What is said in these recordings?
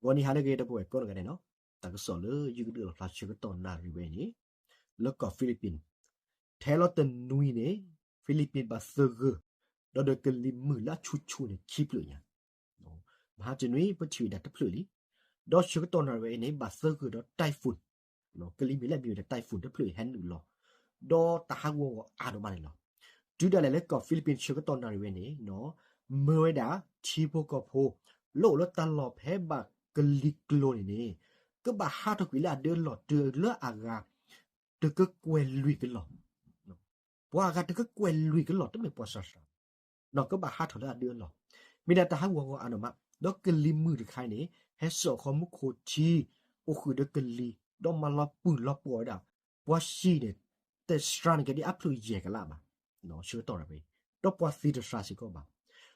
ဂီၤနံၤဟါလၢအဂ့ၤ ဒီပုၢ်ဝဲၢ်ကိးဂၤဒဲးန့ၣ်လီၤ. တၢ်ကစီၣ်လၢယကဒုးလီၤဖျါဆၢကတီၢ်နၣ်ရံၣ်ဝဲအံၤန့ၣ်, လၢကီၢ် Philippines, ထဲလီၤတနွံန့ၣ် Philippines ဘၣ်သဂၢၢ် ဒီးဒီးကလံၤမုၢ်လၢအဆူၣ်ဆူၣ်န့ၣ် ခံဖျၢၣ်ညါ, မဟါတနွံ ပထံၣ်ဝဲဒၣ်တဖျၢၣ်လံ. ဒီးဆၢကတီၢ်နၣ်ရံၣ်ဝဲအံၤန့ၣ် ဘၣ်သဂၢၢ်ဒီး typhoon, ကလံၤမုၢ်လၢအမ့ၢ်ဝဲဒၣ် typhoon တဖျၢၣ်အံၤဟဲနုာ်လီၤ, ဒီးတၢ်ဟးဂူာ်ဟးဂီၤအါဒိၣ်မးန့ၣ်လီၤ. တုၤဒၣ်လဲာ်လၢကီၢ် Philippines ဆၢကတီၢ်နၣ်ရံၣ်ဝဲန့ၣ် မၢဝဲဒၣ်ထံဖိကီၢ်ဖိ လၢအိၣ်လၢတၢ်လီၢ်ဖဲဘၣ်ကလံၤကျိၤန့ၣ်န့ၣ် ကဘၣ်ဟးထီၣ်ကွံာ်လၢအဒၢအလီၢ်တုၤလၢအဂၤ တကကွဲၢ်လွံၢ်ကလီၢ်, ပှၤအဂၤတကကွဲၢ်လွံၢ်ကလီၢ် တမ့ၢ်ပှၤစှၤစှၤ, ကဘၣ်ဟးထီၣ်လၢအဒၢအလီၢ်, မ့ၢ်ဒၣ်တၢ်ဟးဂူာ်ဟးဂီၤအါဒိၣ်မး, ဒီးကလံၤမုၢ်တခါအံၤန့ၣ် ဟဲစိာ်ဃီမူခိၣ်ထံ အိၣ်ဃုာ်ဒီးကလံၤ ဒီးမၤလီၤပုၢ်လီၤပှီၢ်ဝဲဒၣ် ပှၤဆံးန့ၣ် တစှၤန့ၢ်က့ၤဒံးအဖျၢၣ်ယဲၢ်ကလးဘၣ်, ဆၢကတီၢ်နၣ်ရံၣ်ဝဲ, ဒီးပှၤသံတစှၤစ့ၢ်ကီးဘၣ်.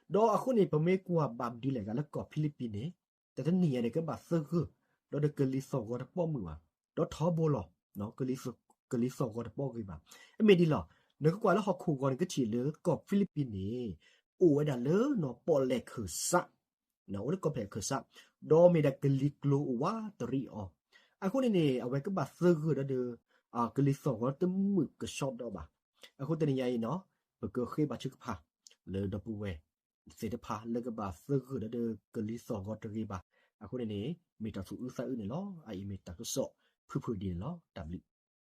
ဒီးအဃိန့ၣ် ပမ့ၢ်ကွၢ်ဘၣ်မနုၤလဲၣ်ဂ့ၤလၢကီၢ် Philippines န့ၣ် တနံၤညါန့ၣ် ကဘၣ်သဂၢၢ် ဒီးဒီးကလံၤသီၣ်ဂီၤတပီၢ်မုာ်ဘၣ်, ဒီးထီဘိလီၤ, ကလံၤသီၣ်ဂီၤတပီၢ်ဂ့ၤဘၣ်. အမ့ၢ်ဒ်လီၤ, နကကွၢ်လၢဟီၣ်ခိၣ်ဂီၤန့ၣ် ကထံၣ်လၢကီၢ် Philippines န့ၣ် အိၣ်ဝဲဒၣ်လၢပီၣ်လဲၣ်ခၢၣ်စး, အိၣ်လၢကီၢ်ပီၣ်လဲၣ်ခၢၣ်စး, ဒီးမ့ၢ်ဒၣ်ကလံၤကျိၤအိၣ်ဝးတရံးအီၤ, အဃိန့ၣ်န့ၣ် အဝဲကဘၣ်သဂၢၢ်ဒီးဒီး ကလံၤသီၣ်ဂီၤတမုာ်ကဆှီဒီးဘၣ်. အဃိတနံၤညါအံၤန့ၣ် ပကဃ့ဘါထုကဖၣ် လၢဒီပုၢ်ဝဲၢ်သ့ၣ်တဖၣ်လၢကဘၣ်သဂၢၢ်ဒီးဒီးကလံၤသီၣ်ဂီၤတဂ့ၤဘၣ်. အဃိန့ၣ်န့ၣ် မ့ၢ်တၢ်သူၣ်အုးသးအုးန့ၣ်လီၤ. အအံၤမ့ၢ်တၢ်ကစီၣ်ဖုၣ်ဖုၣ်ဒ်န့ၣ်လီၤ. တၢ်ဘျုး